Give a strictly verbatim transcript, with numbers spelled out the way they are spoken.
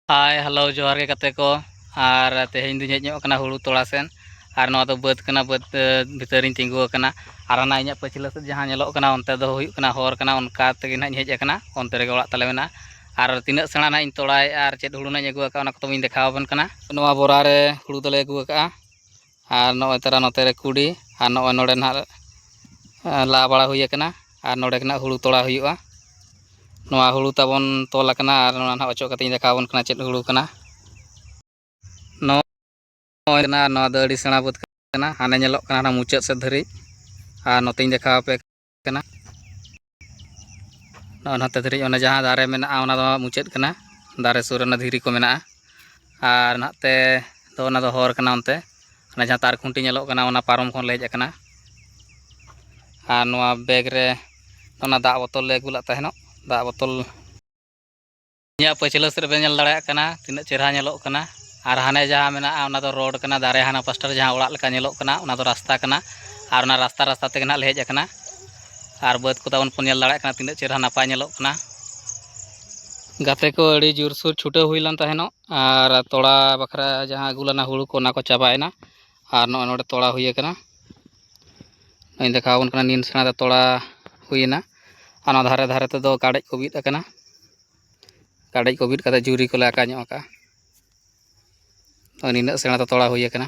ᱦᱟᱭ, hello, ᱡᱚᱦᱟᱨ ᱜᱮ ᱜᱟᱛᱮ ᱠᱚ᱾ ᱟᱨ ᱛᱮᱦᱮᱧ ᱫᱩᱧ ᱦᱮᱡ ᱧᱚᱜ ᱟᱠᱟᱱᱟ ᱦᱩᱲᱩ ᱛᱚᱲᱟ ᱥᱮᱱ᱾ ᱟᱨ ᱱᱚᱣᱟ ᱫᱚ ᱵᱟᱹᱫᱽ ᱠᱟᱱᱟ, ᱵᱟᱹᱫᱽ, ᱮ, ᱵᱷᱤᱛᱟᱹᱨ ᱨᱤᱧ ᱛᱤᱸᱜᱩ ᱟᱠᱟᱱᱟ᱾ ᱟᱨ ᱦᱟᱱᱟ ᱤᱧᱟᱹᱜ ᱯᱟᱹᱪᱷᱞᱟᱹ ᱥᱮᱫ ᱡᱟᱦᱟᱸ ᱧᱮᱞᱚᱜ ᱠᱟᱱᱟ, ᱚᱱᱛᱮ ᱫᱚ ᱦᱩᱭᱩᱜ ᱠᱟᱱᱟ ᱦᱚᱨ ᱠᱟᱱᱟ, ᱚᱱᱠᱟ ᱛᱮᱜᱮ ᱱᱟᱦᱟᱜ ᱤᱧ ᱦᱮᱡ ᱟᱠᱟᱱᱟ᱾ ᱚᱱᱛᱮ ᱨᱮᱜᱮ ᱚᱲᱟᱜ ᱛᱟᱞᱮ ᱢᱮᱱᱟᱜᱼᱟ᱾ ᱟᱨ ᱛᱤᱱᱟᱹᱜ ᱥᱮᱬᱟ ᱱᱟᱦᱟᱜ ᱤᱧ ᱛᱚᱲᱟᱭᱮᱫᱼᱟ ᱟᱨ ᱪᱮᱫ ᱦᱩᱲᱩ ᱱᱟᱦᱟᱜ ᱤᱧ ᱟᱹᱜᱩ ᱟᱠᱟᱫᱼᱟ, ᱚᱱᱟ ᱠᱚᱫᱚ ᱵᱟᱹᱧ ᱫᱮᱠᱷᱟᱣ ᱟᱵᱚᱱ ᱠᱟᱱᱟ᱾ ᱱᱚᱣᱟ ᱵᱚᱨᱟ ᱨᱮ ᱦᱩᱲᱩ ᱫᱚᱞᱮ ᱟᱹᱜᱩ ᱟᱠᱟᱫᱼᱟ᱾ ᱟᱨ ᱱᱚᱜᱼᱚᱭ ᱛᱟᱨᱟ ᱱᱚᱛᱮ ᱨᱮ ᱠᱩᱰᱤ, ᱟᱨ ᱱᱚᱜᱼᱚᱭ ᱱᱚᱰᱮ ᱱᱟᱦᱟᱜ, ᱮ, ᱞᱟ ᱵᱟᱲᱟ ᱦᱩᱭ ᱟᱠᱟᱱᱟ᱾ ᱟᱨ ᱱᱚᱰᱮ ᱱᱟᱦᱟᱜ ᱦᱩᱲᱩ ᱛᱚᱲᱟ ᱦᱩᱭᱩᱜᱼᱟ᱾ ᱱᱚᱣᱟ ᱦᱩᱲᱩ ᱛᱟᱵᱚᱱ ᱛᱚᱞ ᱟᱠᱟᱱᱟ, ᱟᱨ ᱱᱚᱣᱟ ᱱᱟᱦᱟᱜ ᱚᱪᱚᱜ ᱠᱟᱛᱮ ᱤᱧ ᱫᱮᱠᱷᱟᱣ ᱟᱵᱚᱱ ᱠᱟᱱᱟ ᱪᱮᱫ ᱦᱩᱲᱩ ᱠᱟᱱᱟ᱾ ᱱᱚᱜᱼᱚᱭ ᱱᱚᱣᱟ ᱫᱚ ᱟᱹᱰᱤ ᱥᱮᱬᱟ ᱵᱟᱹᱫᱽ ᱠᱟᱱᱟ, ᱦᱟᱱᱮ ᱧᱮᱞᱚᱜ ᱠᱟᱱᱟ ᱦᱟᱱᱟ ᱢᱩᱪᱟᱹᱫ ᱥᱮᱫ ᱫᱷᱟᱹᱨᱤᱡ᱾ ᱟᱨ ᱱᱚᱛᱮᱧ ᱫᱮᱠᱷᱟᱣ ᱟᱯᱮ ᱠᱟᱱᱟ᱾ ᱱᱚᱜᱼᱚ ᱱᱚᱛᱮ ᱫᱷᱟᱹᱨᱤᱡ ᱚᱱᱟ ᱡᱟᱦᱟᱸ ᱫᱟᱨᱮ ᱢᱮᱱᱟᱜᱼᱟ, ᱚᱱᱟ ᱫᱚ ᱢᱩᱪᱟᱹᱫ ᱠᱟᱱᱟ᱾ ᱫᱟᱨᱮ ᱥᱩᱨ ᱨᱮ ᱚᱱᱟ ᱫᱷᱤᱨᱤ ᱠᱚ ᱢᱮᱱᱟᱜᱼᱟ᱾ ᱟᱨ ᱱᱟᱛᱮ ᱫᱚ ᱚᱱᱟ ᱫᱚ ᱦᱚᱨ ᱠᱟᱱᱟ᱾ ᱚᱱᱛᱮ ᱚᱱᱟ ᱡᱟᱦᱟᱸ ᱛᱟᱨ ᱠᱷᱩᱱᱴᱤ ᱧᱮᱞᱚᱜ ᱠᱟᱱᱟ, ᱚᱱᱟ ᱯᱟᱨᱚᱢ ᱠᱷᱚᱱ ᱞᱮ ᱦᱮᱡ ᱟᱠᱟᱱᱟ᱾ ᱟᱨ ᱱᱚᱣᱟ ᱵᱮᱜᱽ ᱨᱮ ᱚᱱᱟ ᱫᱟᱜ ᱵᱚᱛᱚᱞ ᱞᱮ ᱟᱹᱜᱩ ᱞᱮᱫ ᱛᱟᱦᱮᱱᱚᱜ, ᱫᱟᱜ ᱵᱚᱛᱚᱞ᱾ ᱤᱧᱟᱹᱜ ᱯᱟᱹᱪᱷᱞᱟᱹ ᱥᱮᱫ ᱨᱮᱵᱮᱱ ᱧᱮᱞ ᱫᱟᱲᱮᱭᱟᱜ ᱠᱟᱱᱟ ᱛᱤᱱᱟᱹᱜ ᱪᱮᱦᱨᱟ ᱧᱮᱞᱚᱜ ᱠᱟᱱᱟ᱾ ᱟᱨ ᱦᱟᱱᱮ ᱡᱟᱦᱟᱸ ᱢᱮᱱᱟᱜᱼᱟ, ᱚᱱᱟ ᱫᱚ ᱨᱳᱰ ᱠᱟᱱᱟ, ᱫᱟᱨᱮ ᱦᱟᱱᱟ ᱯᱟᱥᱴᱟ ᱨᱮ ᱡᱟᱦᱟᱸ ᱚᱲᱟᱜ ᱞᱮᱠᱟ ᱧᱮᱞᱚᱜ ᱠᱟᱱᱟ, ᱚᱱᱟ ᱫᱚ ᱨᱟᱥᱛᱟ ᱠᱟᱱᱟ᱾ ᱟᱨ ᱚᱱᱟ ᱨᱟᱥᱛᱟ ᱨᱟᱥᱛᱟ ᱛᱮᱜᱮ ᱱᱟᱦᱟᱜ ᱞᱮ ᱦᱮᱡ ᱟᱠᱟᱱᱟ᱾ ᱟᱨ ᱵᱟᱹᱫᱽ ᱠᱚ ᱛᱟᱵᱚᱱ ᱯᱮ ᱧᱮᱞ ᱫᱟᱲᱮᱭᱟᱜ ᱠᱟᱱᱟ ᱛᱤᱱᱟᱹᱜ ᱪᱮᱦᱨᱟ ᱱᱟᱯᱟᱭ ᱧᱮᱞᱚᱜ ᱠᱟᱱᱟ᱾ ᱜᱟᱛᱮ ᱠᱚ ᱟᱹᱰᱤ ᱡᱳᱨᱥᱳᱨ ᱪᱷᱩᱴᱟᱹᱣ ᱦᱩᱭ ᱞᱮᱱ ᱛᱟᱦᱮᱱᱚᱜ, ᱟᱨ ᱛᱚᱲᱟ ᱵᱟᱠᱷᱨᱟ ᱡᱟᱦᱟᱸ ᱟᱹᱜᱩ ᱞᱮᱱᱟ ᱦᱩᱲᱩ ᱠᱚ, ᱚᱱᱟ ᱠᱚ ᱪᱟᱵᱟᱭᱮᱱᱟ᱾ ᱟᱨ ᱱᱚᱜᱼᱚᱭ ᱱᱚᱰᱮ ᱛᱚᱲᱟ ᱦᱩᱭ ᱟᱠᱟᱱᱟ᱾ ᱱᱚᱜᱼᱚᱭ ᱫᱮᱠᱷᱟᱣ ᱟᱵᱚᱱ ᱠᱟᱱᱟ, ᱱᱤᱱ ᱥᱮᱬᱟ ᱛᱮ ᱛᱚᱲᱟ ᱦᱩᱭᱮᱱᱟ᱾ ᱟᱨ ᱚᱱᱟ ᱫᱷᱟᱨᱮ ᱫᱷᱟᱨᱮ ᱛᱮᱫᱚ ᱠᱟᱰᱮᱡ ᱠᱚ ᱵᱤᱫ ᱟᱠᱟᱱᱟ᱾ ᱠᱟᱰᱮᱡ ᱠᱚ ᱵᱤᱫ ᱠᱟᱛᱮ ᱡᱩᱨᱤ ᱠᱚᱞᱮ ᱟᱠᱟ ᱧᱚᱜ ᱟᱠᱟᱫᱼᱟ᱾ ᱱᱚᱜᱼᱚᱭ ᱱᱤᱱᱟᱹᱜ ᱥᱮᱬᱟ ᱛᱮ ᱛᱚᱲᱟ ᱦᱩᱭ ᱟᱠᱟᱱᱟ᱾